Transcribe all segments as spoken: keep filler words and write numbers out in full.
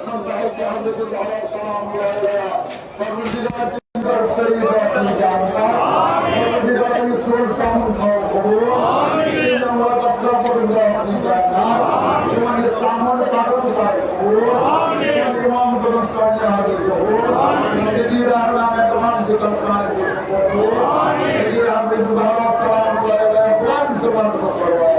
بحق حضرت زہرا سلام اللہ علیہا، پروردگار تِم کر سٲری دعا تِم جان۔ پروردگار یہِ سون سامان تھاو قبول۔ یِم وقت اصلاح پروردگار تِم جان۔ یِمن یہِ سامان پکن تھاو قبول۔ یِمن امام کرن سانہِ حاجت ظہور۔ یہِ دیدار نامہ تمام سے کر سانہِ قبول۔ یہِ حضرت زہرا سلام اللہ علیہا، قرآن سے مرد صلوات۔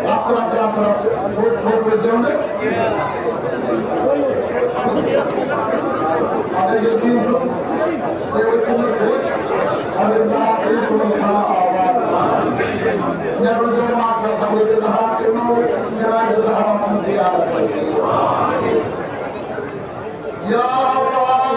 رس، رس، رس، رس۔ تھوڑ، تھوڑ پٲٹھۍ زیوٗن۔ اگر یقیٖن چھُ، تُہۍ ؤتھِو نہٕ توٚت۔ اگر نہٕ، تُہۍ چھِو نہٕ کھانا آباد۔ مےٚ روزیو معاف، خبر تہِ نہٕ ہا، تِمو جناب زہرا سٕنٛز زیارت۔ یا اللہ۔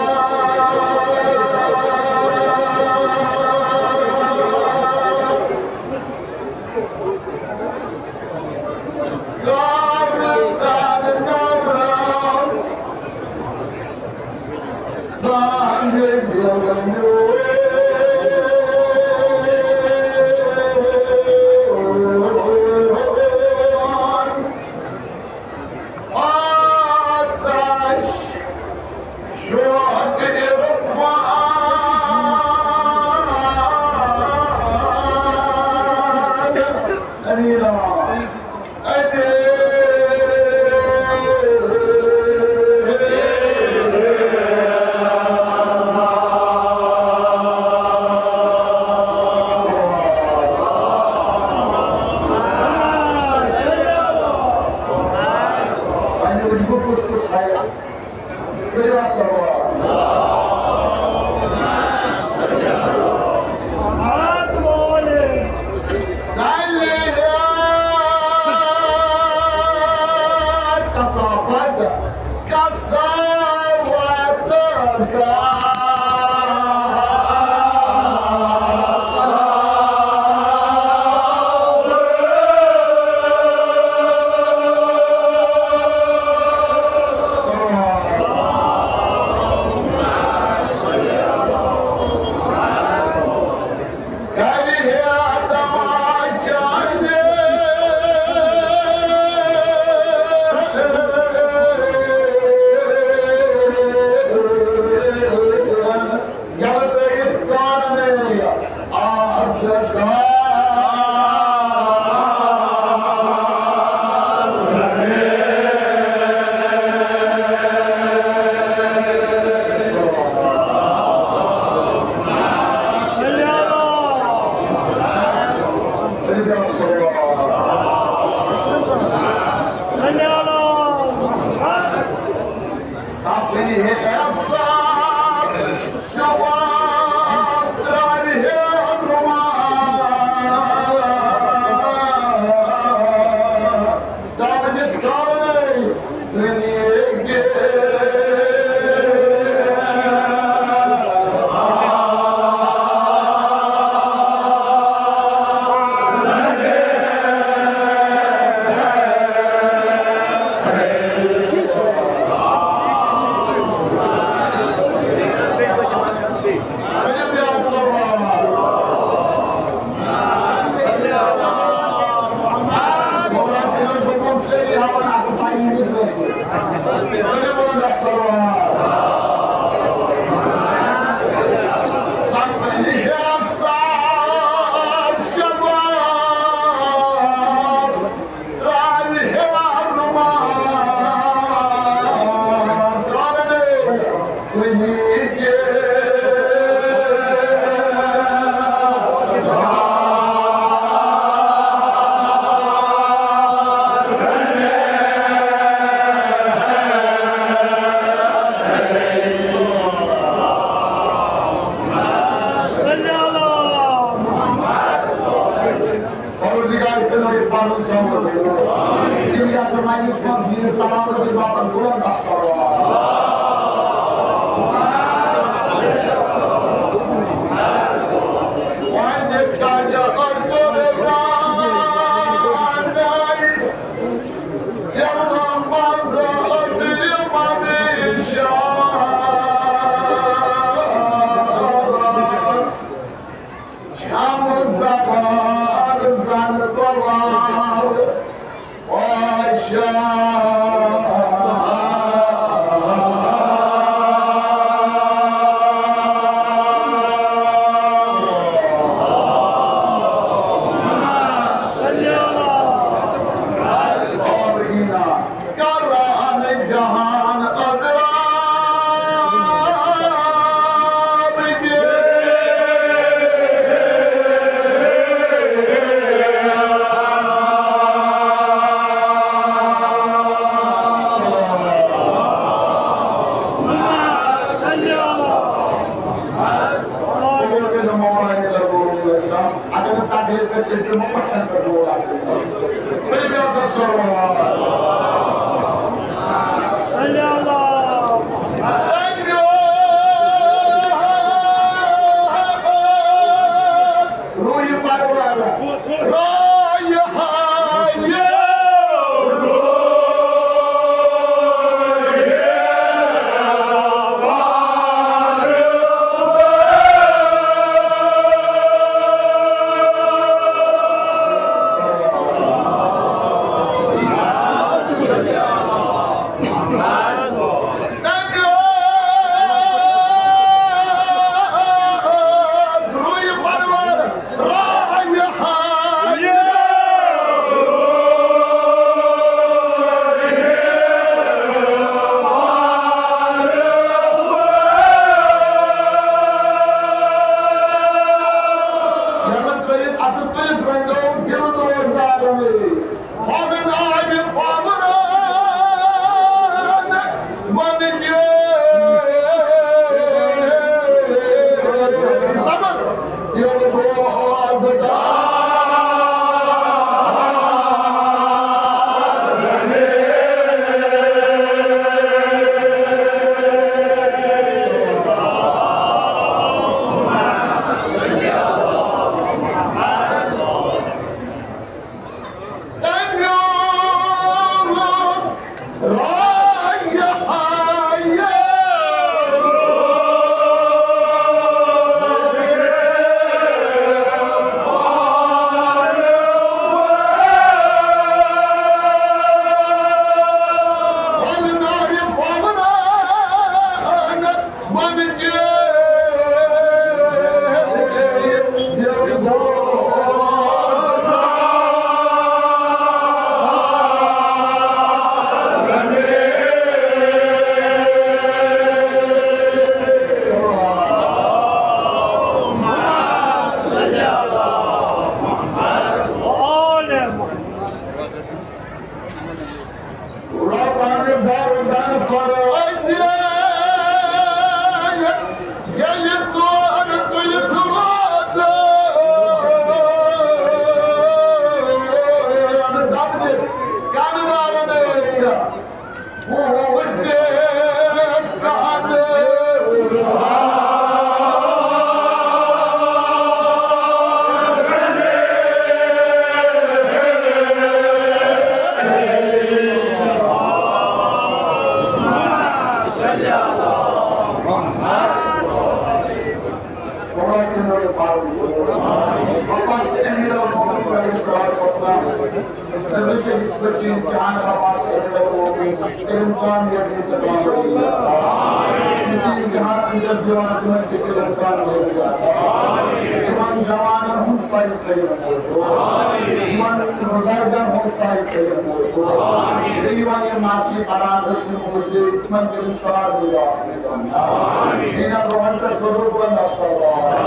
پروردگار کنو یہ پانو سمجھ۔ تم یتھ مجلس منٛز دین سلامت باپن بلند اثر۔ أسۍ دِمو پَتھن پٮ۪ٹھ وول اَصٕل۔ ؤلِو بیٛاکھ اَکھ صلوات۔ رویہِ پروَر، رایہِ ہایہِ۔ یَلہٕ ترٛٲوِتھ اَتھٕ تُلِتھ ؤنۍزیو دِلہٕ دوست دارنٕے۔ پھۄلہٕ نارِ پھۄلہٕ رٲژ وَنہٕ کہِ صبر دِل دوست دار۔ رۄبَن دربَن فرٲض، ییٚلہِ تور تُلِتھ روزٕ، دَب دِتھ کَنہٕ دارَن۔ حضرت أمیر المؤمنین علیہ الصلوۃ والسلام، حضرت أمِس بچی امتحان پاس کرنے والوں کو علم کامیابی تک پہنچائی۔ امتحان اندر دیوان تمن تہِ علم کامیابی عطا۔ یِمن جوانن ہُنٛد سایہِ تھٲیِو موجود۔ یِمن بزرگن ہُنٛد سایہِ تھٲیِو موجود۔ بیٚیہِ یِوان یِم ماسی پران ٲسۍ نہٕ موجود، تِمن کٔرِو سارنٕے واقعہٕ۔ دیٖنہ برونٛہہ کَنہِ سوزو بلند آواز۔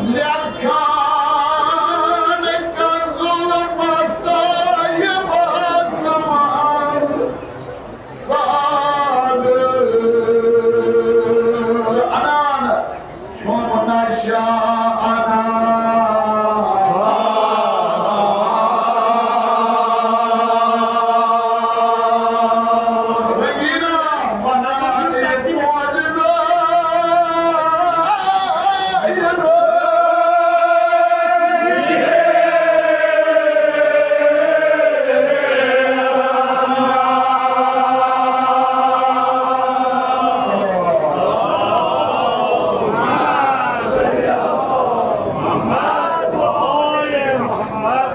لیکھان کنزُل مصائب آسمان صابر انان۔ چون نشہ آنا۔ وغیرہ بنانے کو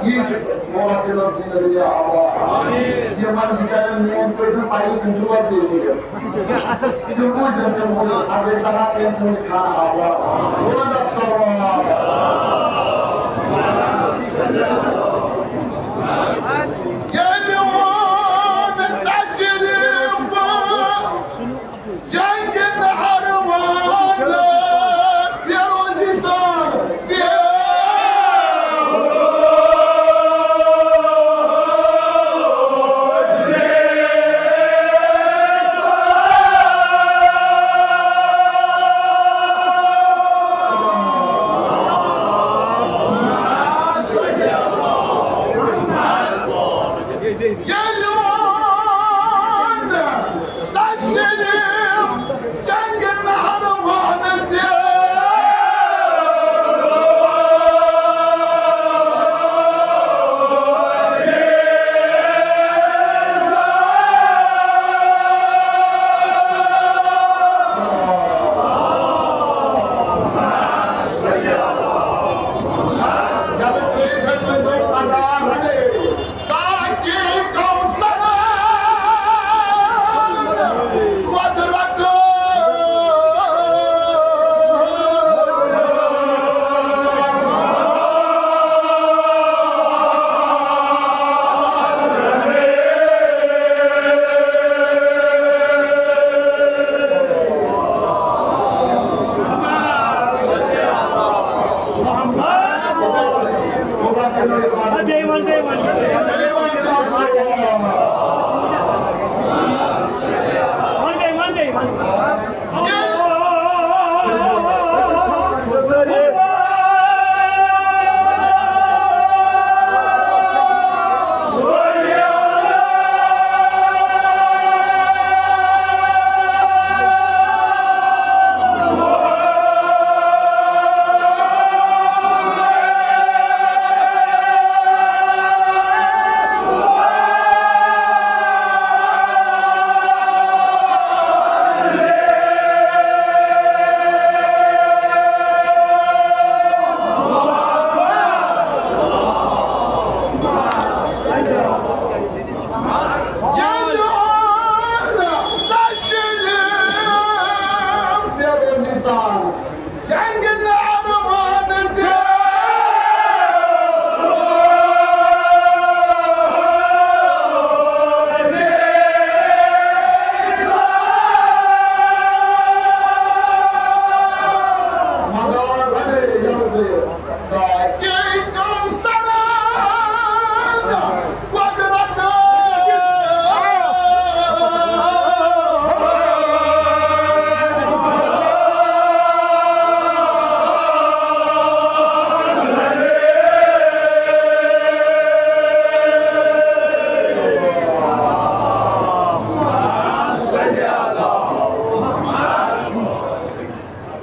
یہِ چھِ موت دِنَن تہٕ دُنیا آباد۔ یِمَن بِچارٮ۪ن میون پٲٹھۍ پَیہِ تِم چھِ وَتہِ ییٚتہِ۔ تِم بوٗزِن تِم بوٗزِن اَگَے زَہرا کٔرِتھ تِم خانہ آباد۔ بُلند اَکھ صلوات۔ ییٚلہِ ووٚن تَجرِ بہٕ جنگِ نہروان فیروزی سان، فیروزی۔ بیٚیہِ وَن، بیٚیہِ وَن۔ وَن بیٚیہِ، وَن بیٚیہِ، وَن۔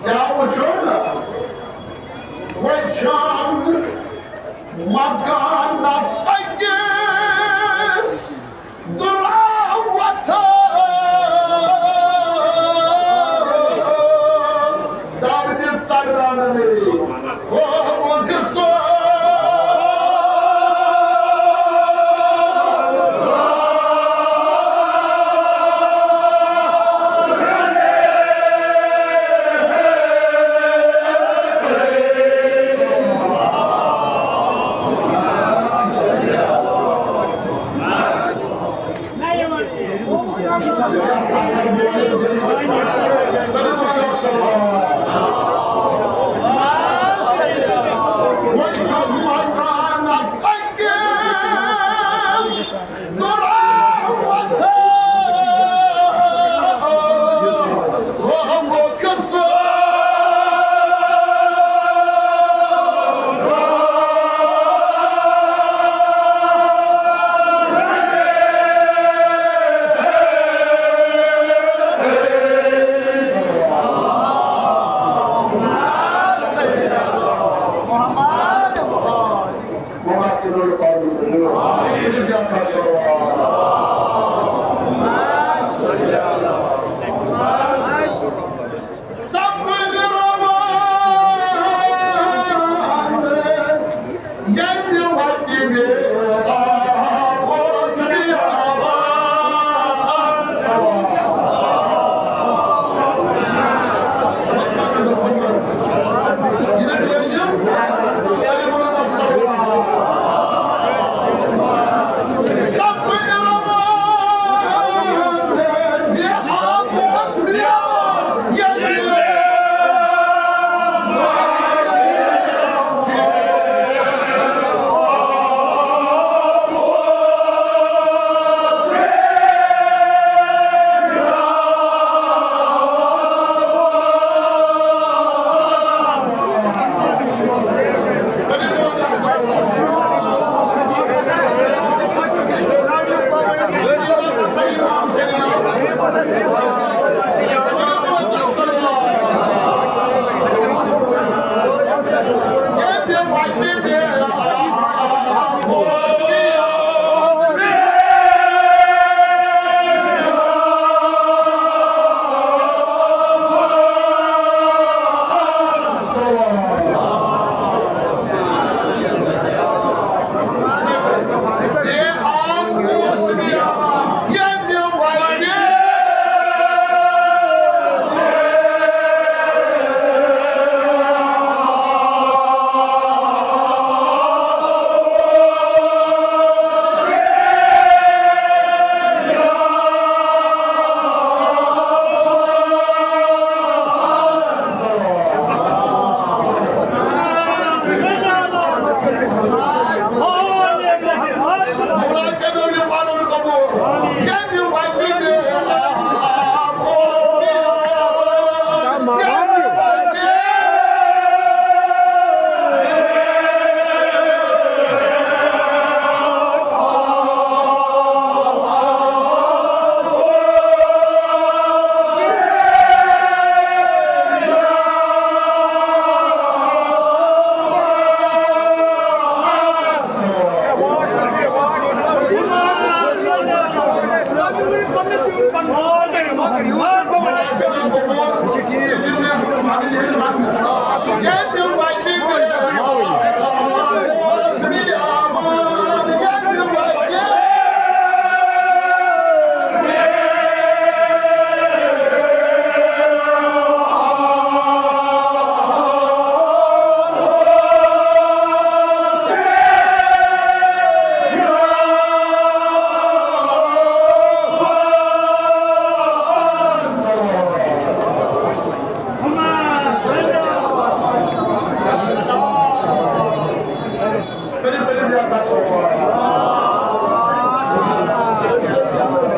کیٛاہ وٕچھُن؟ وۄنۍ چھِ آمٕتۍ مکانس أکِس درٛاو وۄتھان دَب دِتھ سردارنٕے۔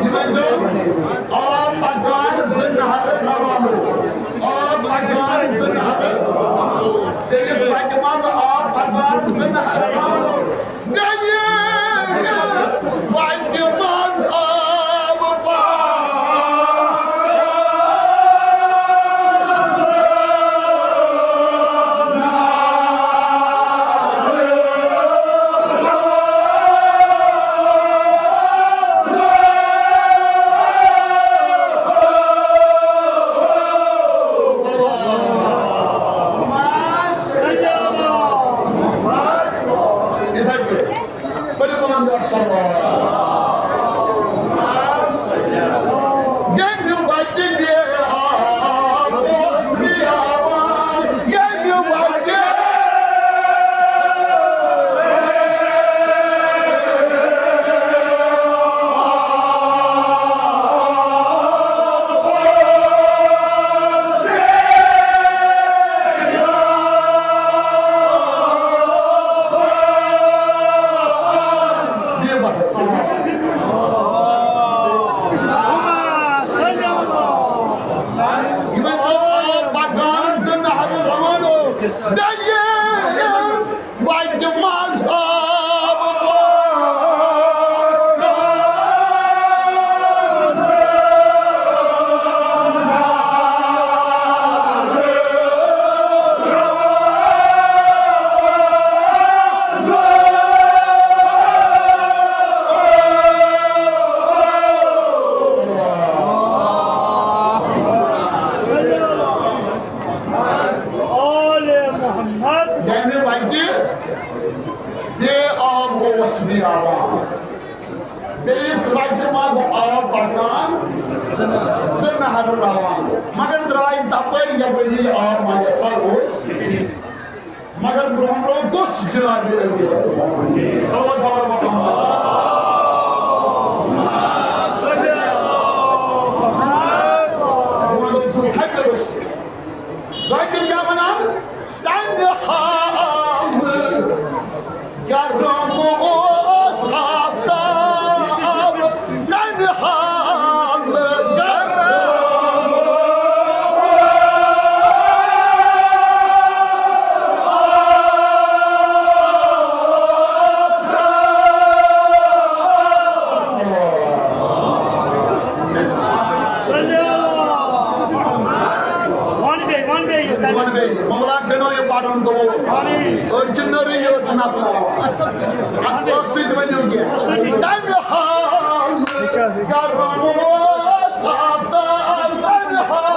یہِ ؤنۍزیو، آب پکان زٕ نہرٕ روانو۔ آب پکان زٕ نہرٕ۔ بیٚیِس وَتہِ منٛز آب پکان زٕ نہرٕ روانو۔ گٔیَس وَتہِ منٛز آب پکان۔ یِتھَے پٲٹھۍ۔ پٔرِو پانہٕ ؤنۍ صلوات۔ ییٚمہِ وَتہِ بے آب اوس بے آباد، ییٚمہِ وَتہِ۔ یِمَن زَن آب پَکان زٕ نہرٕ روانو، بیٚیِس وَتہِ منٛز آب پَکان۔ آل محمد۔ یعنی وَتہِ بے آب اوس بے آباد۔ بیٚیِس وَتہِ منٛز آب پَکان، زٕ نہرٕ روان۔ مگر درٛاے تَپٲرۍ یَپٲرۍ یہِ آب میسر اوس۔ مگر برونٛہہ برونٛہہ گوٚژھ جناب نبی صلی اللہ علیہ وسلم۔ زٲکِر کیٛاہ وَنان؟ تَمہِ حالہٕ گرم اوس آفتاب، تَمہِ حالہٕ گرم۔ وَن بیٚیہِ، وَن بیٚیہِ، یہِ ژَلہِ۔ وَن بیٚیہِ، مولا گٔنو یہِ پَرُن گوٚو۔ آمیٖن۔ أڑۍ چھِ نٔرٕے یٲژ نَژناوان۔ اَتھ کٲنٛسہِ سۭتۍ ؤنِو کینٛہہ۔ تَمہِ حال گرم اوس آفتاب، تَمہِ حال۔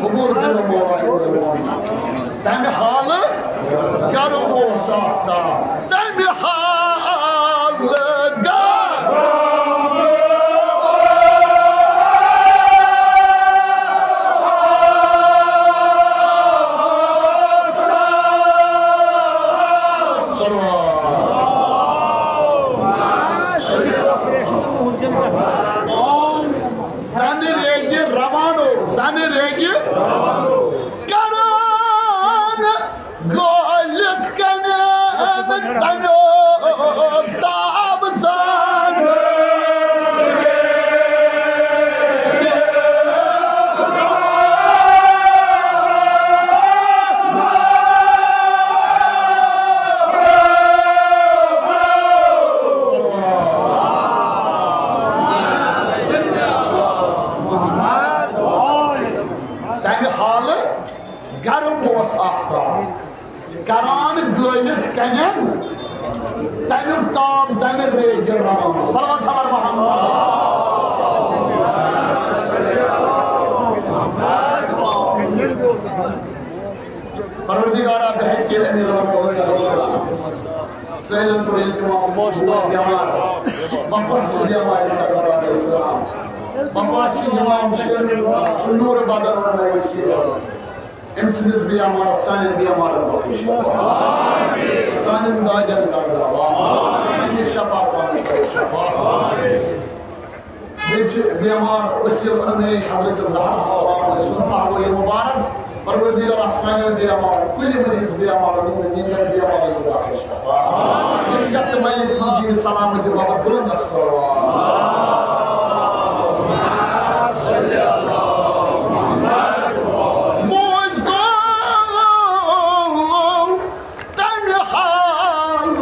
قبول کٔرِو مولا۔ تَمہِ حالہٕ گرم اوس آفتاب، تَمہِ حالہٕ گرم۔ زَنہٕ ریگہِ روانو، زَنہٕ ریگہِ کران گٲلِتھ کنہِ تمیُک تاب زان۔ تمہِ حالہٕ گرم اوس آفتاب، کران گٲلِتھ کنٮ۪ن، تمیُک تاب زنہٕ ریگہِ روان۔ صلوات علی محمد۔ پروردگارا، بحق امیر المومنین علیہ السلام، سٲلِم پوٗرٕ التماس، بہٕ چھُس بٮ۪مار، بہٕ پرٛژھٕ بٮ۪مارِ پروردگار علیہ السلام، بہٕ پرٛژھٕ امام حسین سُنٛد نوٗر بدن روٚنمُت وسیٖلہٕ۔ أمۍ سٕنٛدِس بیمارس، سانٮ۪ن بیمارن بخش شفا۔ سانٮ۪ن دادٮ۪ن کر دوا۔ پننہِ شفا پانس کر شفا۔ بیٚیہِ چھِ بیمار وسیٖل اَننٲیِتھ حضرت زہرا سلام علیہ سُنٛد پہلوی مبارک۔ پروردگارا، سانٮ۪ن بیمارن، کُلہِ مٔریٖض بیمارن، یِمن نیٖرن بیمارن بخش شفا۔ یِم یتھ مجلس منٛز یِن سلامتی باپتھ بلند اکھ صلوات۔ بوزتو تمہِ حال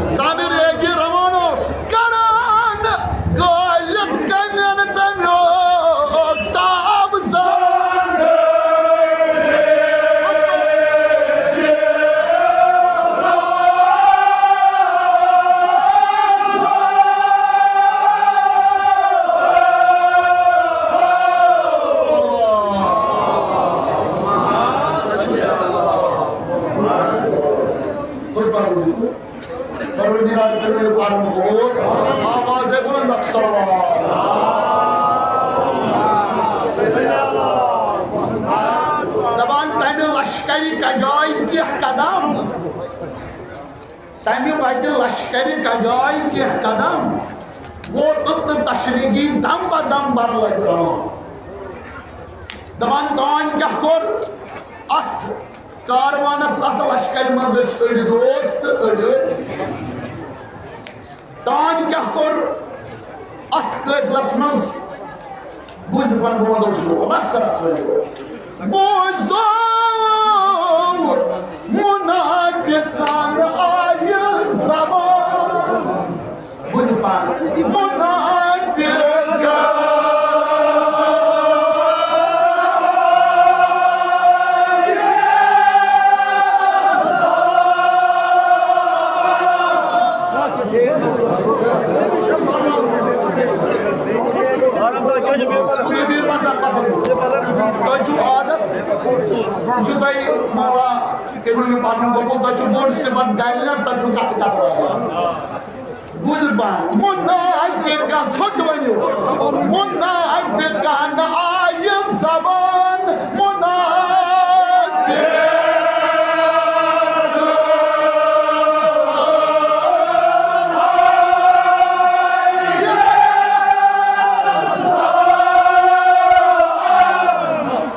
زن ریگہِ روانو کران گٲلِتھ کنٮ۪ن تمیُک تاب زن۔ پروردگار کٔرِو یہِ پَرُن قبوٗل۔ آواز ہے بلند اکھ صلوات۔ دپان تمہِ لشکرِ کجایہِ کینٛہہ قدم، تمہِ وتہِ لشکرِ کجایہِ کینٛہہ قدم، ووتُس نہٕ تشریٖگی دم بدم بر لگہِ ران۔ دپان تانۍ کیٛاہ کوٚر اتھ کاروانس، اتھ لشکرِ منٛز ٲسۍ أڑۍ دوست تہٕ أڑۍ ٲسۍ۔ تانۍ کیٛاہ کوٚر اتھ قٲفلس منٛز؟ بوٗزِو پتہٕ بہٕ ونہو سُہ رس رس ؤنِو۔ بوٗزتو منافقن آیہِ زبان۔ بہٕ تہِ پَرٕ۔ منافق۔ تۄہہِ چھُو عادت، یہِ چھُ تۄہہِ مولا کٔرِو یہِ پَنُن قبوٗل، تۄہہِ چھُو بوٚڑ صفت ڈالنا، تۄہہِ چھُو کَتھ کَتھ راوان۔ بوٗزِو پَنُن۔ منافقہ ژھوٚٹ ؤنِو۔ منافقن آیہِ زبان۔ منافق۔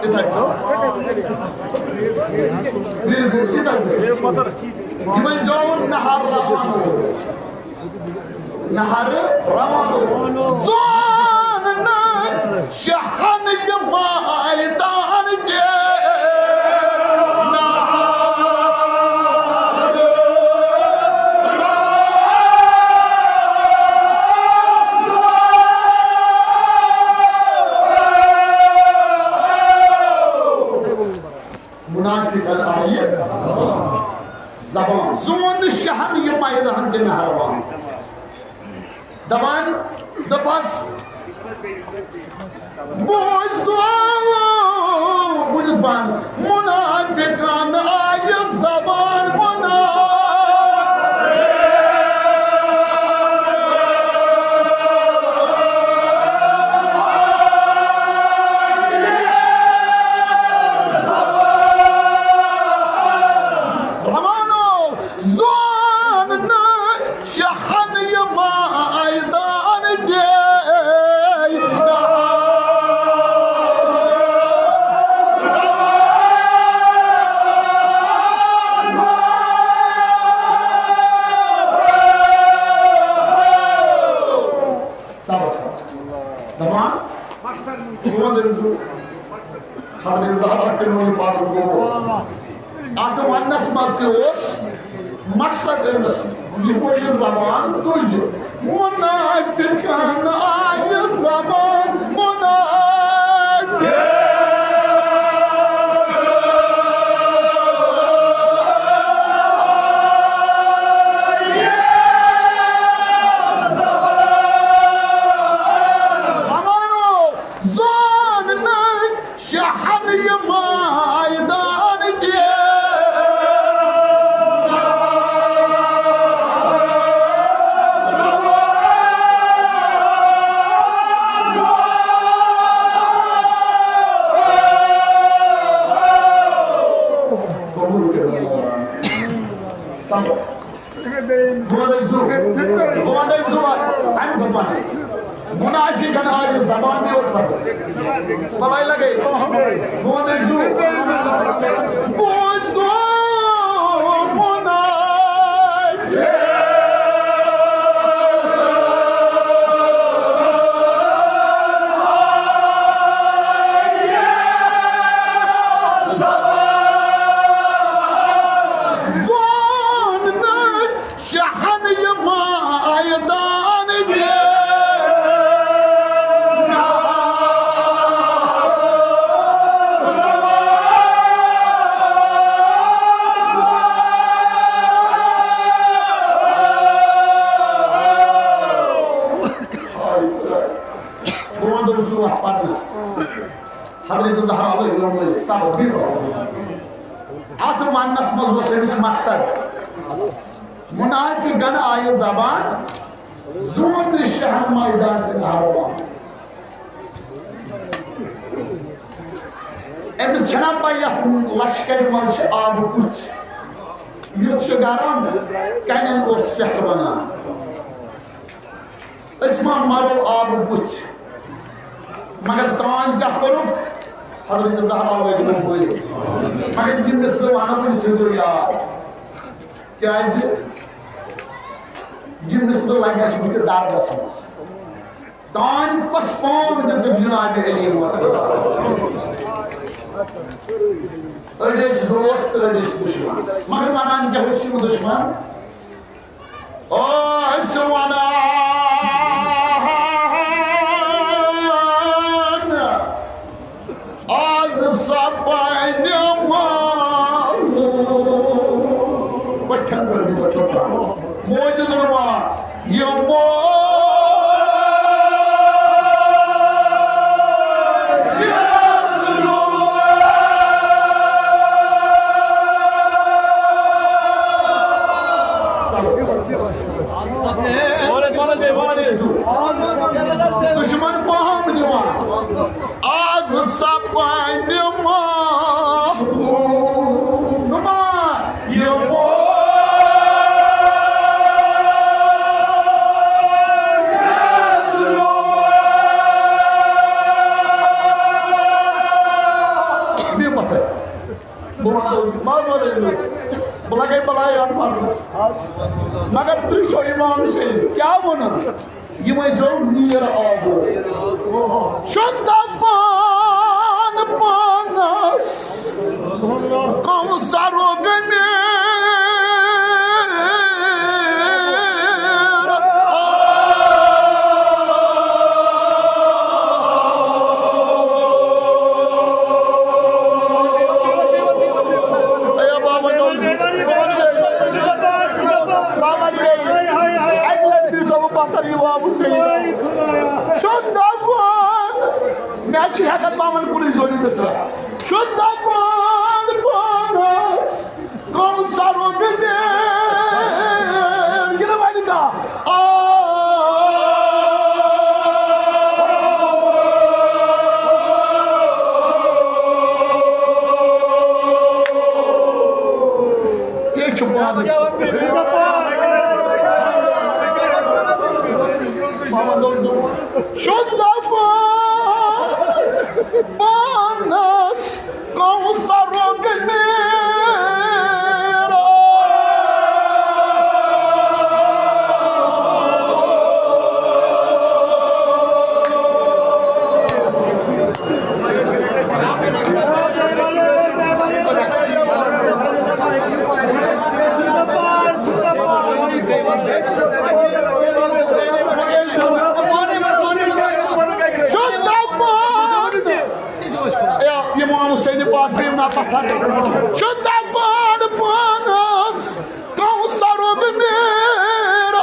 یِتھَے پٲٹھۍ۔ بِلکُل یِتھَے پٲٹھۍ۔ یِمَن زیوٗن نہر روان۔ نہر روانو۔ زون نہٕ شہن یہِ مٲدان تہِ۔ نہر روانو۔ منافقن آیہِ زبان۔ زون نہٕ شہن یہِ میدان تہِ نہروان۔ دپان، دوٚپس، بوٗزتو، بوٗزِتھ پانہٕ، منافقن آیہِ زبان، منافق۔ روانو زون نہٕ شہن یہِ میدان دے۔ صبر، صبر۔ دپان، بہٕ وَنہٕ أمِس، بہٕ حضرت زہرا کٔرِو یہِ پَتہٕ قبوٗل۔ اَتھ وَننَس منٛز تہِ اوس مقصد أمِس، یہِ پٲٹھۍ یہِ زبان تُج۔ منافقن آیہِ زبان، منافق۔ وَنو، زو شہن یہِ مٲدان تہِ۔ قبول کٔرِو۔ سمجھ۔ بہٕ وَنَے زُو، بہٕ وَنَے زُو، اَمہِ کھۄتہٕ وَنَے۔ مُنافِقَن آیہِ زبان بیٚیہِ اوس پَتہٕ۔ بَلاے لَگے۔ بہٕ وَنَے زُو۔ بوز تو مُنافِق۔ زون نہٕ شہن یہِ مٲدان تہِ۔ بہٕ وَنہٕ تٔمِس برونٛہہ پَرنَس۔ حضرت زہرا علیہ السلام صاحب بیٚیہِ برونٛہہ۔ اَتھ وَننَس منٛز اوس أمِس مقصد۔ مُنافِقَن آیہِ زبان، زون نہٕ شہن مٲدان تہِ ناوان۔ أمِس چھَنا پَے یَتھ لَشکَرِ منٛز چھِ آبہٕ کُژھ؟ یُتھ چھُ گرم، کَنٮ۪ن اوس سٮ۪کھ بَنان۔ أسۍ ما مَرو آبہٕ بُتھِ؟ مگر تام کیٛاہ کوٚرُکھ؟ حضرت زہرا لٲگۍ نہٕ مٲلِتھ۔ مگر یِم مِثلہٕ وَنہٕ بہٕ، یہِ تھٲیزیو یاد۔ کیٛازِ؟ یِم مِثلہٕ لَگہِ اَسہِ بٕتھِ دردَس منٛز۔ تام پَس پام دِژٕکھ جناب علی مرتضیٰ۔ أڑۍ ٲسۍ دوست، أڑۍ ٲسۍ دُشمن۔ مگر وَنان کیٛاہ ٲسۍ یِم دُشمن؟ ٲسۍ وَنان، آز سپدِ معلوم۔ بہٕ چھَس نہٕ وَنان، یِمو دُشمن پہم دِوان۔ آز سپدِ معلوم۔ بہٕ وَنہٕ، بہٕ حظ وَنہٕ، بہٕ لَگَے بَلاے اَتھ مَرنَس۔ مگر تُہۍ چھِو اِمام حُسین، کیٛاہ وَنُن؟ یِم ٲسۍ زیو نیٖر آبہٕ۔ چھُ دَپان پانَس کوثرُک نیٖر۔ اے بابا، بابا، اَکہِ لَٹہِ دیٖتو بہٕ پَتھر اِمام حُسین۔ چھُ دَپان، مےٚ چھِ ہٮ۪کان بابَن کُنُے زوٚن یہِ مِثرا۔ چھُ دَپان پانَس، کوثرُک نیٖر۔ یہِ نہٕ وَنہِ کانٛہہ۔ آ۔ یہِ چھُ پانَس۔ چھُ دَپان پانَس کوثرُک نیٖر۔ چھُ دَپان، اے، اِمام حُسین پاس گٔیِو نا پَتھر۔ چھُ دَپان پانَس کوثرُک نیٖر۔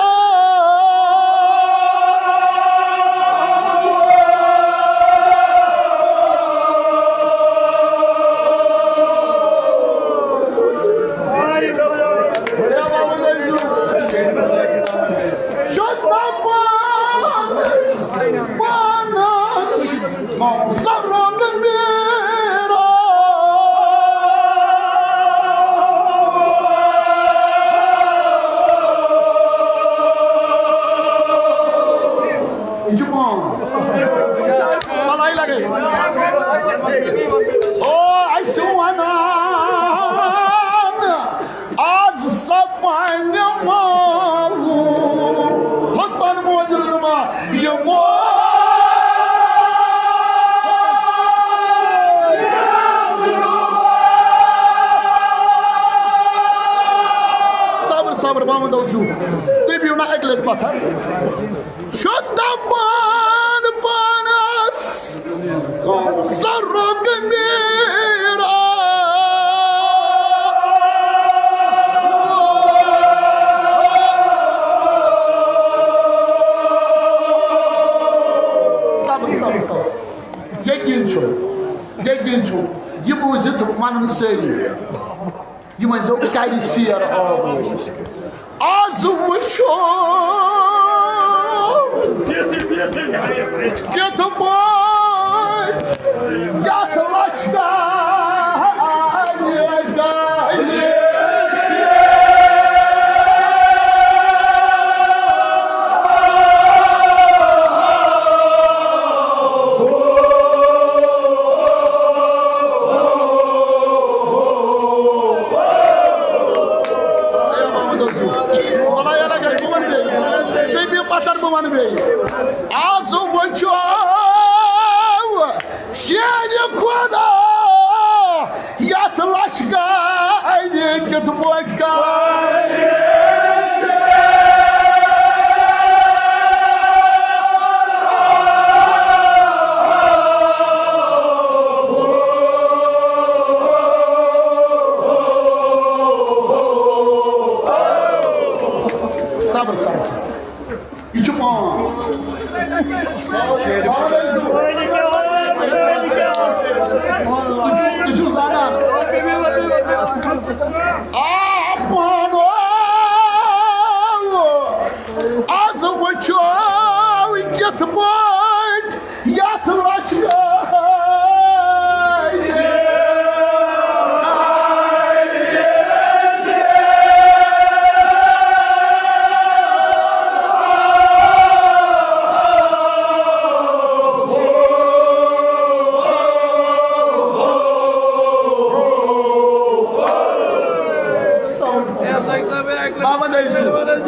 محمد اوسوٗ، تُہۍ بِہِو نا اَکہِ لَٹہِ پَتھر۔ چھُ دَپان پانَس زرُک میٖر۔ صبر، صبر، صبر۔ یقیٖن چھُ، یقیٖن چھُ، یہِ بوٗزِتھ وَنُن سٲری۔ یہِ ؤنۍزیو کَرِ سیر آبو۔ آز وٕچھو کِتھ پٲٹھۍ یَتھ لشکرِ گَرِ۔ تٔمی پتہٕ بہٕ وَنہٕ بیٚیہِ۔ آز وٕچھو شیرِ خۄدا یَتھ لشکرِ کِتھ پٲٹھۍ کَرِ۔ صبر، صبر، صبر۔ یہِ چھُ پان۔ تُہۍ چھِو، تُہۍ چھِو زانان؟ آ، پانو۔ آز وٕچھو کِتھ پٲٹھۍ یَتھ لشکرِ۔ محمد عزیز، محمد عزیز۔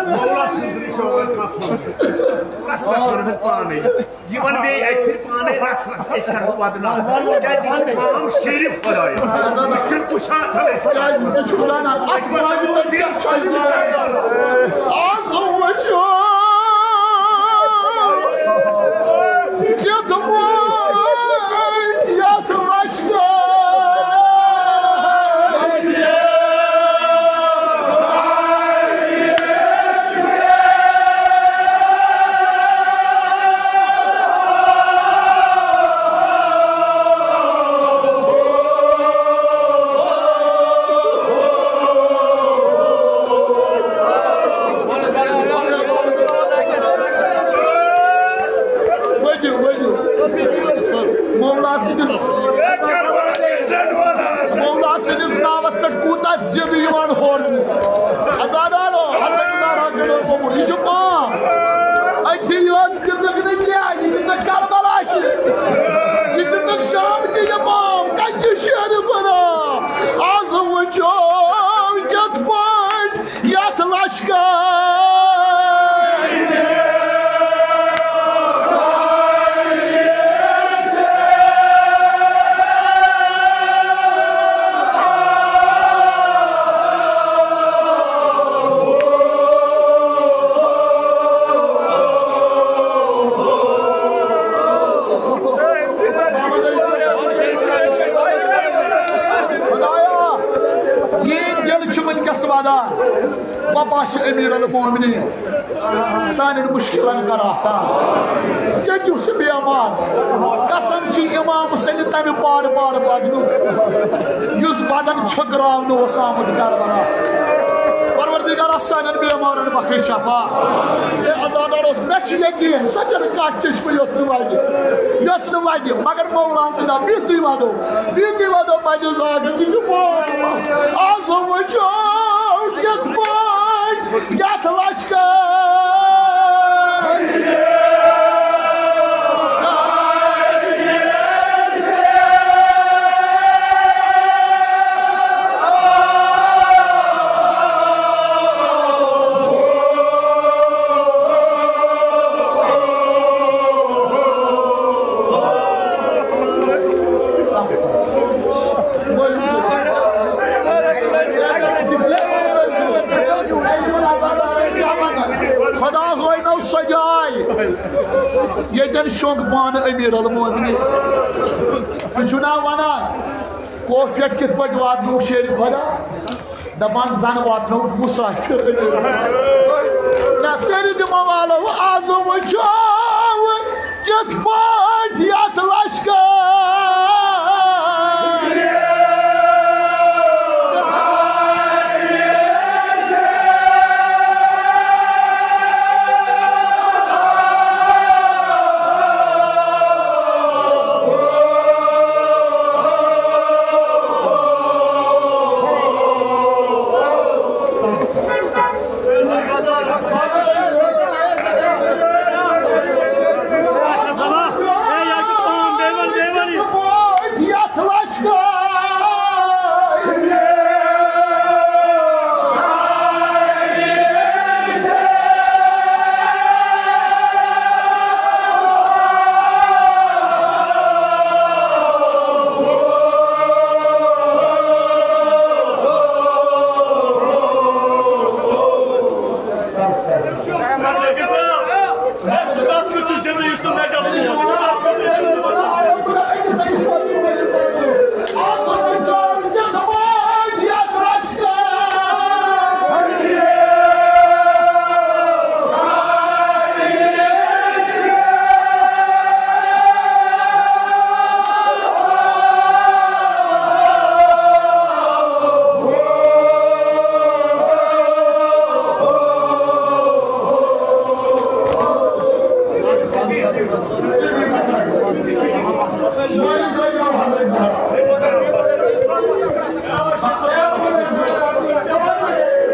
مولا سٕنٛدرِ چھِ وَنان کَتھ وَنان۔ رَس رَس وَنان حظ پانَے۔ یہِ وَن بیٚیہِ اَکہِ پھِرِ پانَے رَس رَس، أسۍ کَرو بدنام۔ کیٛازِ یہِ چھُ ناو شریٖف خۄدایَس۔ مُشکِل کُشا آسان أسۍ۔ کیٛازِ مےٚ چھُ زانان، اَتھ وَنان یہِ کیٛاہ چھُ اَسہِ وَنان۔ آز وٕچھو کِتھ پٲٹھۍ یَتھ لَشہِ ؤدِو، ؤدِو۔ مولا سٕنٛدِس، مولا سٕنٛدِس ناوَس پٮ۪ٹھ کوٗتاہ زِندٕ یِوان ہورنہٕ۔ عزادارو، حضرت زہرا کٔرِو قبول۔ یہِ چھُ پام۔ أتھی یوت دِژٕکھ نہٕ کینٛہہ، یہِ دِژٕکھ کربلا تہِ۔ یہِ دِژٕکھ شام تہِ یہِ پام۔ کَتہِ چھِ شیرِ خۄدا؟ آز وٕچھو کِتھ پٲٹھۍ یَتھ لشکرِ۔ خۄدایا، یہِ دِل چھُ وٕنکیٚس ودان۔ پپا چھِ امیر المومنین، سانٮ۪ن مُشکِلن کر آسان۔ ییٚتہِ یُس یہِ بیمار، قسم چھِ امام حسین تمہِ پارٕ پارٕ بدنُک، یُس بدن چھٔکراونہٕ اوس آمُت کربلا۔ پروردگارا، سانٮ۪ن بیمارن بخش شفا۔ اے عزادار اوس، مےٚ چھُ یقین، سۄ چھَنہٕ کانٛہہ چشمہٕ یۄس نہٕ وَدِ، یۄس نہٕ وَدِ، مگر مولا سٕنٛدِ بِہتٕے وَدو، بِہتٕے وَدو پنٛنِس زاگس۔ یہِ چھُ پوٚز۔ آز وٕچھو کِتھ پٲٹھۍ یَتھ لشکرِ۔ ییٚتٮ۪ن شۄنٛگ پانہٕ امیر المومنین۔ تُہۍ چھِو نا ونان، کوہ پٮ۪ٹھ کِتھ پٲٹھۍ واتنووُکھ شیرِ خۄدا؟ دپان زن واتنووُکھ مسافر امیر المومنین۔ نہ سیرِ دِمو والو آز وٕچھو کِتھ پٲٹھۍ یتھ لشکر۔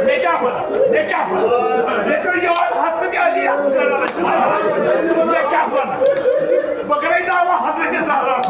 مےٚ کیٛاہ وَنہٕ؟ مےٚ کیٛاہ وَنہٕ؟ مےٚ پیوٚو یاد حضرت علی اصغر علیہ السلام۔ مےٚ کیٛاہ وَنہٕ؟ بہٕ کَرَے دعویٰ حضرت زہرا۔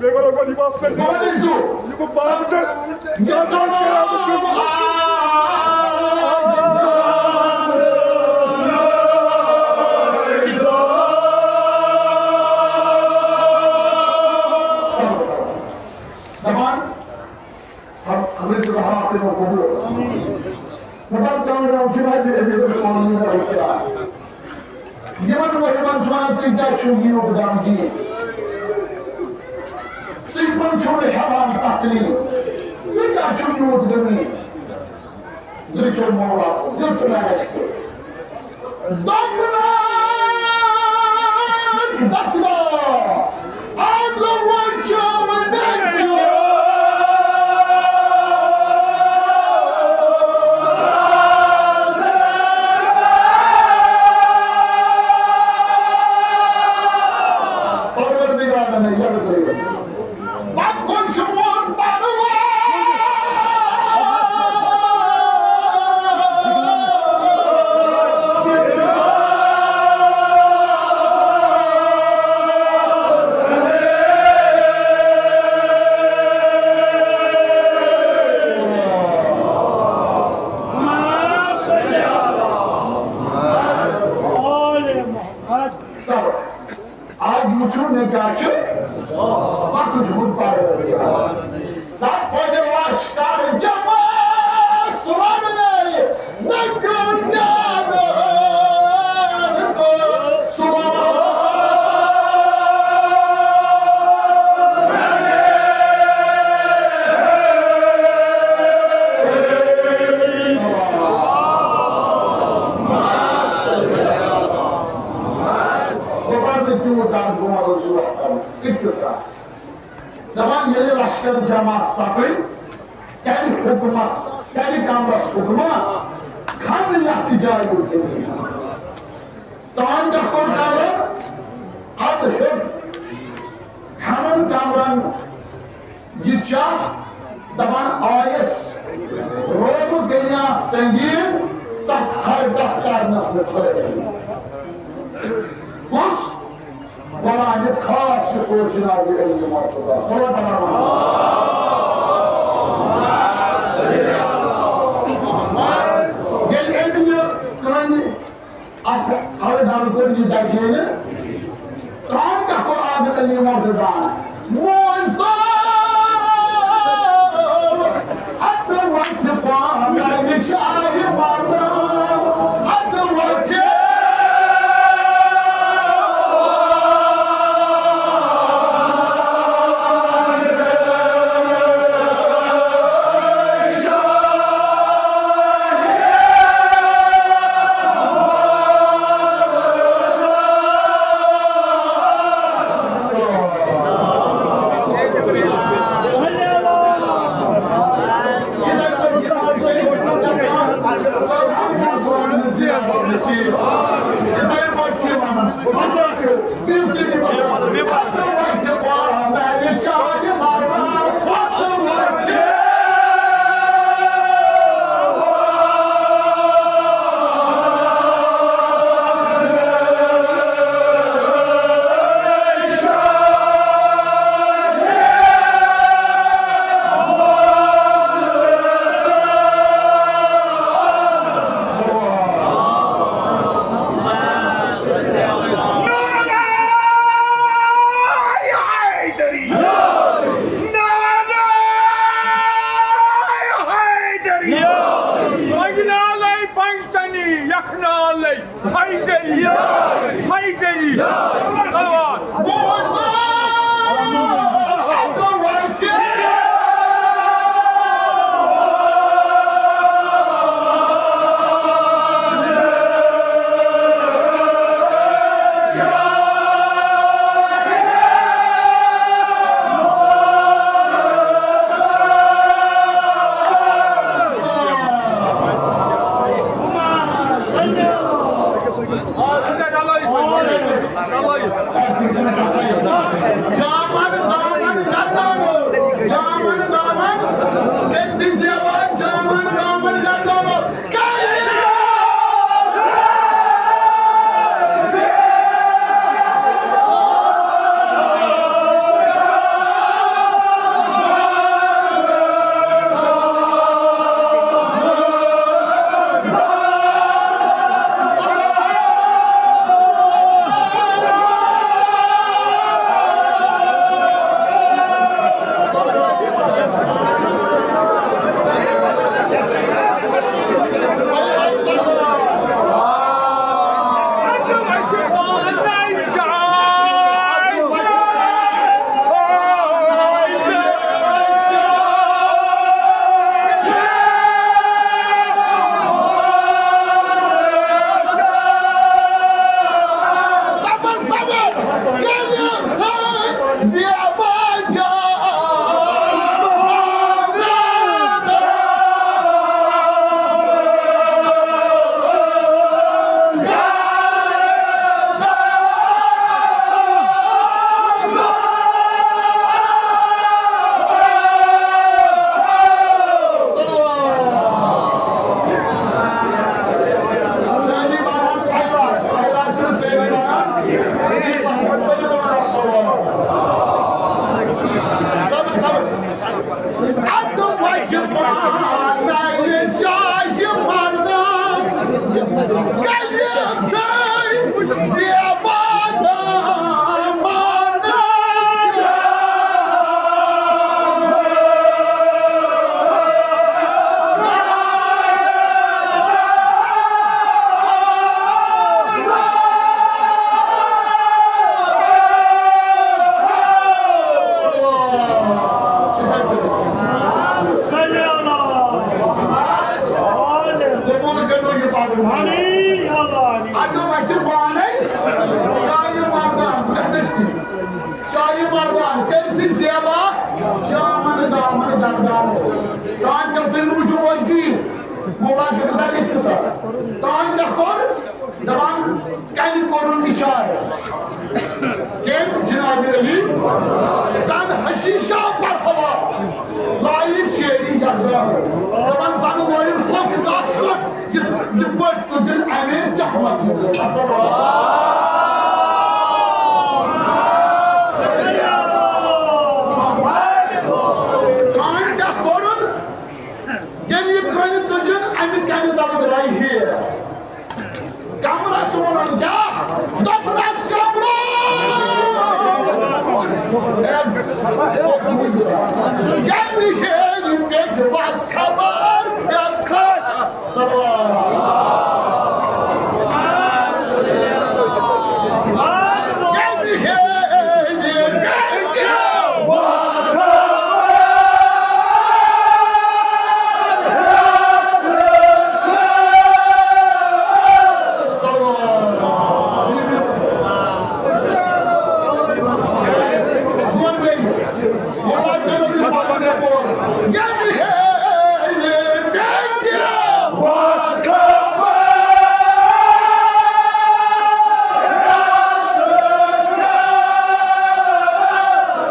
بیٚیہِ وَنو گۄڈٕ یہِ واپس اَسہِ۔ گۄڈٕ أنۍ زیو۔ یہِ بہٕ پانہٕ چھُس، یہِ دوٚس کَران بہٕ چھُس۔ دَپان، حضرت زہرا کٔرِو قبوٗل۔ دَپان، کانٛگرٮ۪ن چھُ وَتہِ أمِس پانہٕ ؤنۍ رشتہٕ۔ یِمن مُحبن چھُ وَنان، تُہۍ کیٛازِ چھِو یوٗت غمگیٖن؟ تُہۍ کُن چھِو نہٕ ہٮ۪وان تسلی؟ تُہۍ کیٛازِ چھِو یوٗت غمگیٖن؟ زٕ چھِو مولا سٕنٛز، یُتھ مےٚ آسہِ۔ دوٚپُن، دسوا۔ پتہٕ کُن چھُ ووٚن پَرُن۔ صبر۔ آز وٕچھِو مےٚ کیٛاہ چھُ پَتہٕ چھُ پَرُن۔ سَتھ بَجے لَشکَر جمع سُوَرنَے نٔبیُن نیٛامہِ ہٲر تہٕ سُوَرنَے۔ بہٕ پَرٕ نہٕ تیوٗت درد، بہٕ وَنو زٕ وَتھ پَرُس أکِس راتھ۔ دَپان ییٚلہِ لشکر جمع سَپٕدۍ، کَرِ حُکمَس، کَرِ کمرَس حُکمہ، کھنٛڈ یَتھ جایہِ زٔمیٖن۔ تان گژھو ڈَلہٕ، اَدٕ ہیوٚت کھنُن کمرَن۔ یہِ چاہ دپان آیس روزٕ دنیا سنگین تتھ ہر دفتر نس میں کھڑے۔ کس؟ غلام خاص چھ سوچ جناب علی مرتضی صلی اللہ علیہ وسلم۔ ییٚلہِ أمۍ یہِ کٲنی اتھ ہر ڈل کوٚر یہِ دجینہٕ۔ ترٛام کیٛاہ کوٚر عابد علی مرتضیٰ ہن؟ موج تو اتھ وقتہِ پانہٕ نِش آیہِ پردٕ۔ اتھ وقتہِ تہِ زیبا، جامن دامن دردان۔ تان کیٛاہ تُہۍ مہٕ وٕچھِو اورٕ کِہیٖنۍ۔ موبایل چھُ دَپان اِختصار۔ تان کیٛاہ کوٚر؟ دَپان، کَمہِ کوٚرُن اِشارٕ؟ کٔمۍ؟ جناب علی۔ زَن حشیٖشا برہوا، لایہِ شیری یزدان۔ دَپان، زَن لٲیِن ہوٚکھ دَس کھۄتھ۔ یِتھ، یِتھ پٲٹھۍ تُجِن اَمہِ جہمَس منٛز۔ تان کیٛاہ کوٚرُن؟ ییٚلہِ یہِ کٔنۍ تُجِن، اَمہِ کَنہِ تَل درٛایہِ ہیٖر۔ کمرَس ووٚنُن، یا دوٚپنَس، کمرٕ! ییٚمہِ ہیٚرِ پیٚٹھ وَس خبر پٮ۪تھ کھس۔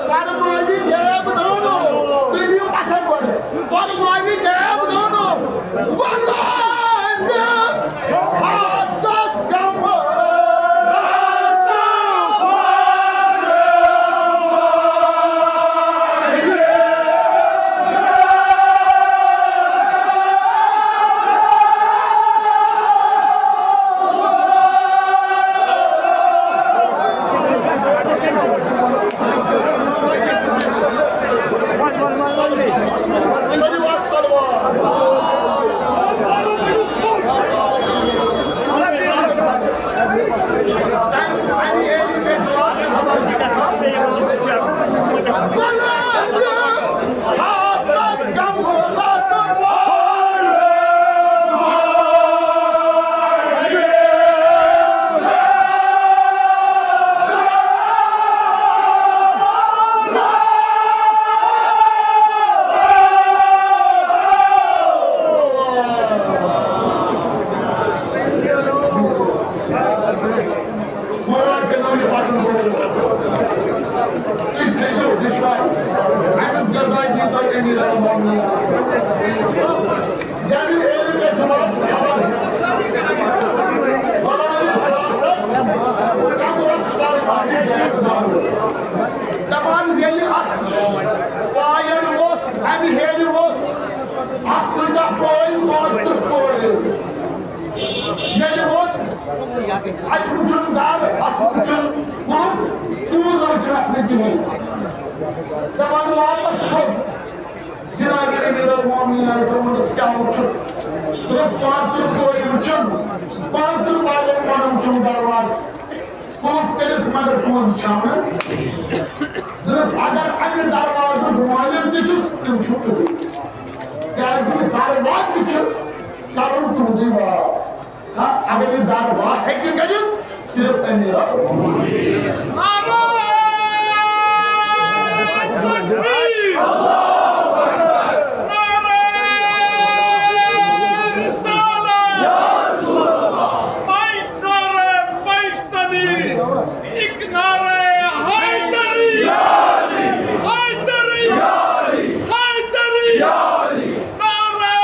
فرماوِ دیو دانو، تُہۍ بِہِو پتھر گۄڈٕ۔ فرماوِ دیو دانو، وَلہٕ مےٚ خاصس کمرس۔ اَمیُک جزا دیٖتو أمیٖر المومنیٖنَس۔ ییٚمہِ ہیٚرِ پٮ۪ٹھ وَس خبر۔ بَلایہِ خاصَس کمرَس منٛز پَنٕنۍ غیب ظٲہِر۔ دَپان ییٚلہِ اَتھ پایَن ووٚتھ، اَمہِ ہیٚرِ ووٚتھ، اَتھ کۭتیٛاہ پٲے؟ پانٛژھ تٕرٛہ پٲے ٲسۍ۔ ییٚلہِ ووٚتھ، اَتہِ وٕچھُن دَر، اَتھ وٕچھُن قُلُف، تِہُنٛد وٕچھُن اَسہِ نہٕ کِہیٖنۍ۔ دَپان واپَس کھوٚت۔ جناب امیر المومنین علیہ السلام ووٚنُس، کیٛاہ وُچھُکھ؟ دوٚپُس، پانٛژھ تٕرٛہ کورِ وُچھِم، پانٛژھ تٕرٛہ بالغ کورِ وُچھِم دروازٕ۔ قُلُف کٔرِتھ، مگر پوٚز چھَم نہٕ۔ دوٚپُس، اگر اَمہِ دروازُک مٲلِک تہِ چھُس، تِم چھِو تُہۍ۔ کیٛازِ دروازٕ تہِ چھُ کَرُن تُہُنٛدُے واو۔ ہاں، اگر یہِ دروازٕ ہیٚکہِ کٔرِتھ، صرف امیر المومنین۔ نعرہ تکبیر! نعرہ رسالت! نعرہ پشتنی! ایک نعرہ حیدری! حیدری! حیدری! نعرہ تقویٰ!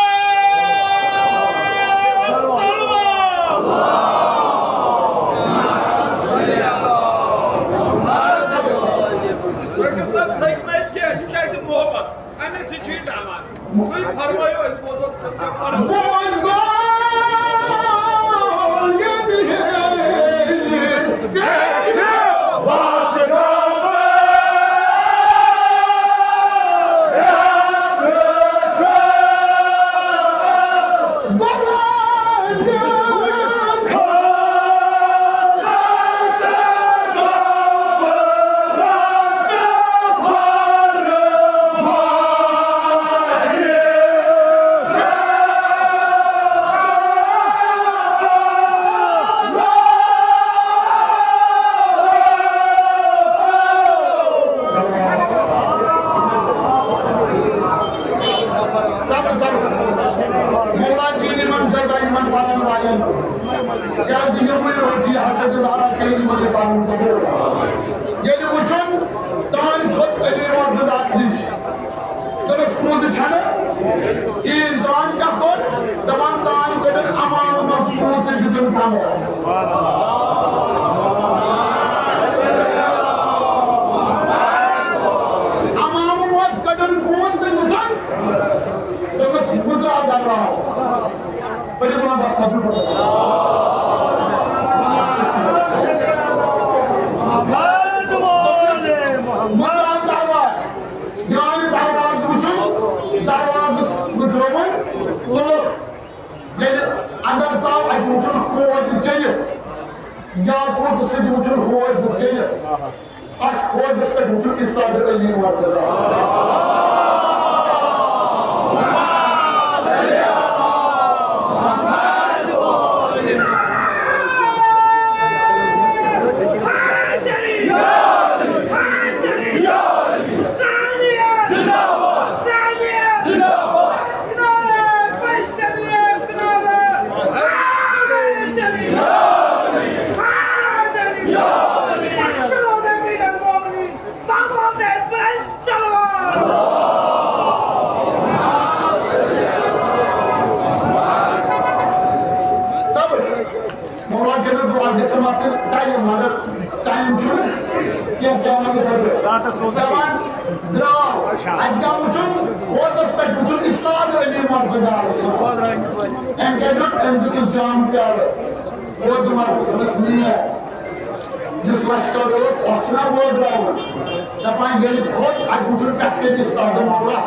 ڈاکٹر صٲب، تھٔکۍ نہٕ أسۍ کینٛہہ، یہِ چھُ اَسہِ محبت، اَمے سۭتۍ چھُ یہِ ڈَلان۔ تُہۍ فرمٲیِو، أسۍ بوزو تہٕ تُہۍ فرمٲیِو۔ کیازِ یِموٕے روٹی حضرت زہرا کٔرِتھ یِمن یہِ پنُن قبول۔ ییٚلہِ وٕچھُن تانۍ کھوٚت علی مرتضیٰ ہس نِش، دوٚپُس، پونٛسہٕ چھَنہٕ کِہیٖنۍ۔ تانۍ کیٛاہ کوٚر؟ دَپان، تانۍ کٔڑٕن عمامہٕ منٛز پونٛسہٕ تہٕ دِژٕن کمرس۔ عمامہٕ منٛز کٔڑٕن پونٛسہٕ تہٕ دِژٕن۔ دوٚپُس، بہٕ ژاو دروازٕ۔ پٔرِو وَن دَپھ سا، بِلکُل۔ دوٚپمَس، مُجرم دروازٕ، درٛاے دروازٕ وٕچھُن، دروازَس مُجرمَن لوٚگ۔ ییٚلہِ اَندَر ژاو، اَتہِ وٕچھُن ہوج چٔلِتھ، یاقوٗت سۭتۍ وٕچھُن ہوج چٔلِتھ۔ اتھ ہوزس پٮ۪ٹھ وٕچھُن استاد علی مرتضی۔ صبر۔ مولا کٔرِو دُعا گژھِ مَسٕل ٹایم، مگر ٹایم چھُنہٕ کینٛہہ، کیٛاہ وَنہٕ بہٕ؟ راتَس منٛز دَپان درٛاو، اَتہِ گوٚو وٕچھُن، ہوزَس پٮ۪ٹھ وٕچھُن اِستاد علی مرتضیٰ۔ أمۍ کَتہِ روٚٹ أمۍ دیُت یہِ جام پیالہٕ۔ روزٕ منٛز دوٚپمَس، نیر۔ یُس لشکر اوس، اَتھ چھُنہ وٲڈراوُن۔ دَپان، ییٚلہِ کھوٚت، اَتہِ وٕچھُن پٮ۪ٹھ کَنہِ اِستاد مولا۔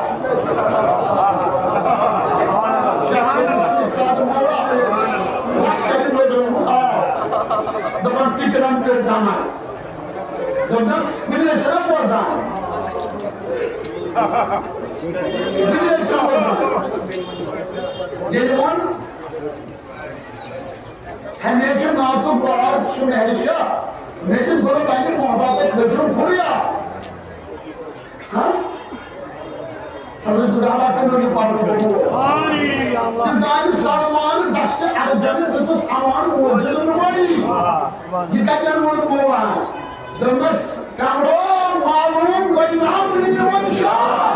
شاہان وٕچھُن اِستاد مولا۔ لشکر وٲڈرووُن آو۔ دَپان، فِکرَن پیوٚو دَمَن۔ دوٚپنَس، کُنہِ ٲسۍ نہ بوزان۔ کُنہِ ٲسۍ نہ بوزان۔ ییٚلہِ ووٚن، ہمیشہ ناتُک باغ چھُ مہرِ شاہ، مےٚ تہِ گوٚو تَمہِ محبتس لیٚجُن پھُریا۔ ہاں؟ حضرت زہرا کٔرِو یہِ پَرُن قبوٗل۔ ژٕ زانہِ سلمان دشت ارجن دیُتُس امان موجود نمٲیی۔ یہِ کَتٮ۪ن ووٚن مولانا؟ دوٚپمَس، کمرو معلوم گوٚو ناو نِمن شاہ۔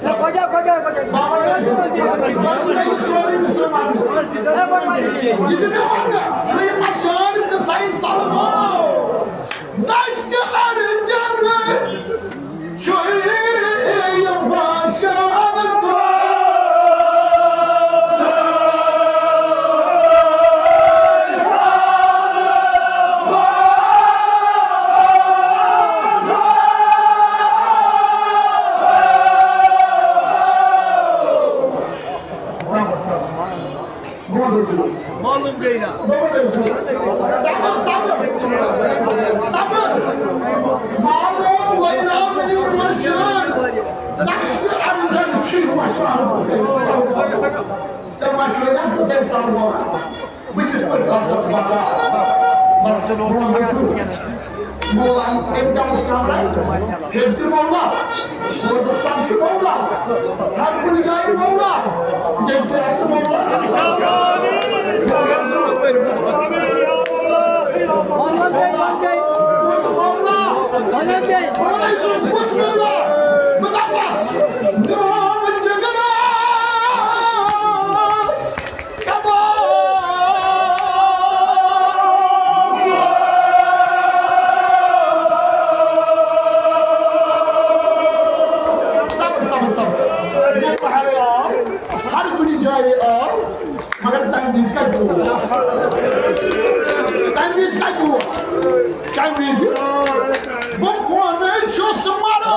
بابا جان، بابا جان، یہِ سورُے مُسلمان۔ یہِ تہِ مےٚ وَننہٕ، ژٕ یہِ مَشان قصے سلمانو۔ دشت ارجن چھُے یہِ مَشان۔ گوٚو حظ؟ معلوم گٔے نا۔ گوٚو حظ؟ صبر، صبر۔ صبر۔ معلوم گٔے نا، مےٚ یہِ مَشان۔ دشت ارجن چھُے مَشان۔ ژےٚ مَشان قصے سلمان۔ بہٕ کِتھ پٲٹھۍ آسس پَکان؟ بس، برونٛہہ برونٛہہ۔ مولا، أمۍ کیٛاہ اوس کَران؟ ییٚتہِ تہِ مولا، روزس تام چھُ مولا، ہر کُنہِ جایہِ مولا، ییٚتہِ تہِ آسہِ مولا۔ کُس مولا؟ کُس مولا؟ بہٕ دَپس، میون جِگرس۔ کباب تَمہِ وِزِ کَتہِ اوس؟ تَمہِ وِزِ کَتہِ اوس؟ کَمہِ وِزِ؟ بہٕ کونہٕ چھُس مران،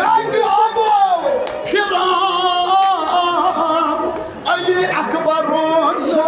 کَتہِ آو پھِران علی اکبرُن سُہ؟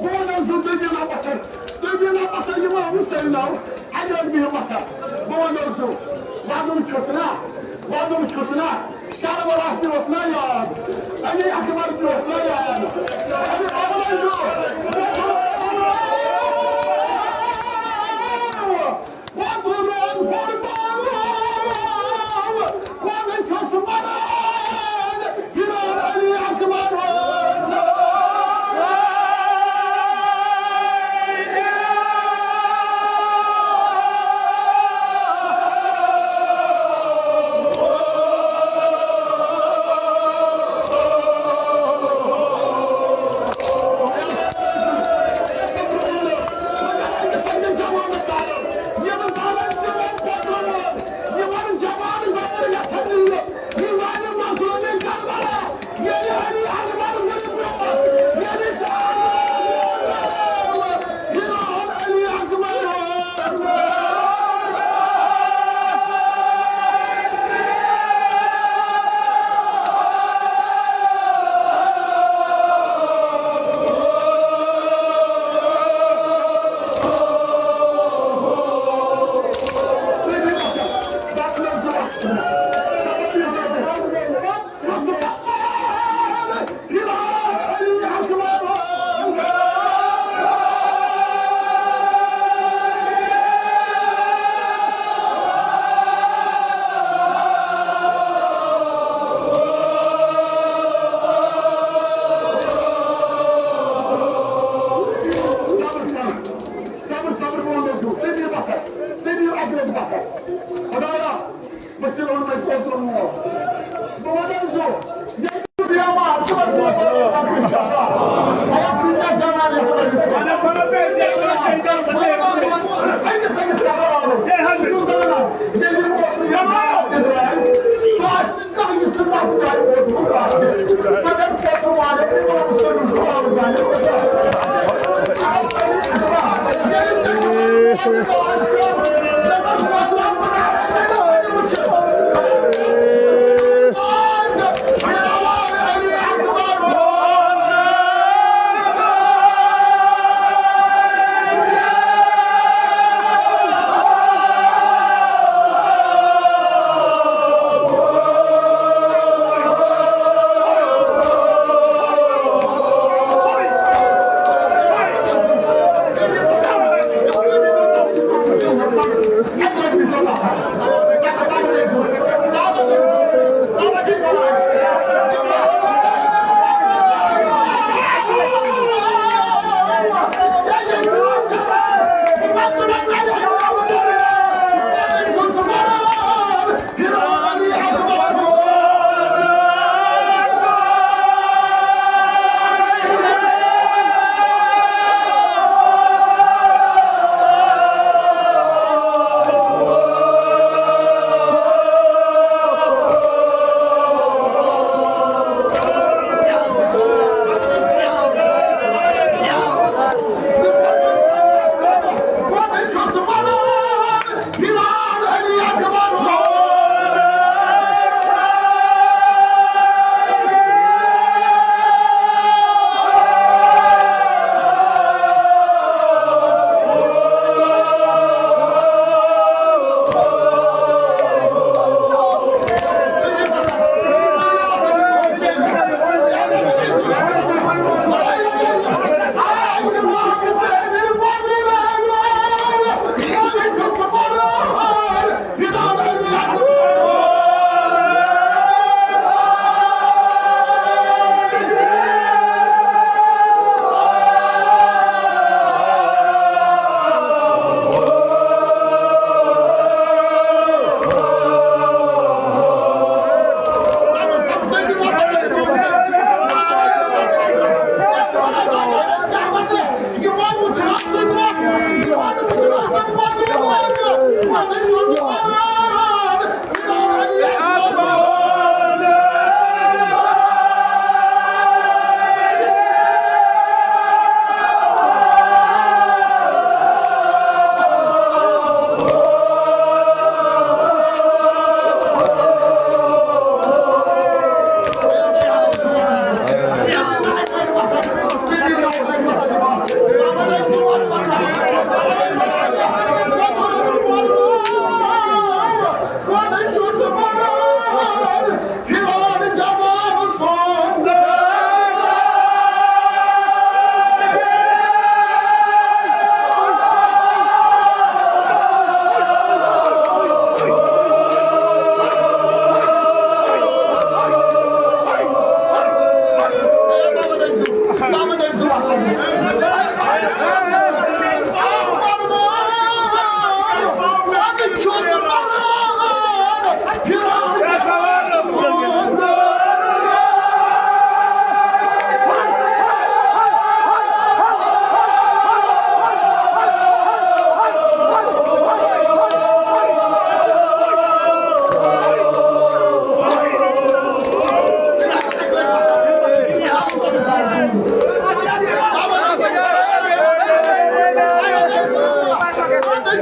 بہٕ وَنو زٕ دٔلیٖلہ پَتھر، دٔلیٖلہ پَتھر یِوان حُسین آو، اَتہِ ٲسۍ بِہِتھ وۄتھان۔ بہٕ وَنو زٕ، وَدُن چھُس نا، وَدُن چھُس نا، کربلا پیوس نا یاد، علی اکبر پیوس نا یاد۔ علی اکبر پیوس۔ وَدُن بوٚڑ بارٕ، وَدُن چھُس مران، ہِلال علی اکبر۔ صبر، صبر، بہٕ وَنو زٕ، تٔمۍ یہِ وقت، تٔمۍ یہِ اَکہِ لَٹہِ وقت۔ خۄدایا، بہٕ چھُس وَنان تۄہہِ کوٚت ترٛوومُت۔ بہٕ وَنو زٕ، ییٚلہِ بہٕ بیمار چھُس، بہٕ چھُس وَنان تۄہہِ شفا۔ اَیا کۭتیٛاہ جوان یَتھ منٛز چھِ۔ أکِس أکِس کَتھ وَنو۔ بہٕ چھُس وَنان، ییٚلہِ یہِ اوس یہِ بیمار تہِ درٛاے، سُہ آسہِ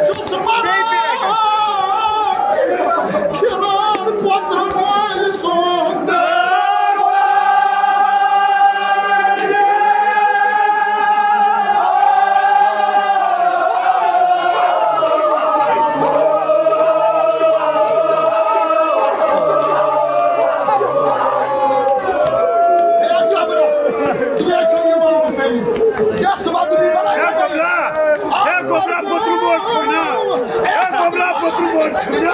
چھُس وَنان، پھِران پوترٕ مٲلۍ سُنٛد۔ ہے گوٚبرا، ہے گوٚبرا، پوتُر مول چھُ نا۔ ہے گوٚبرا، پوتُر مول چھُ نا۔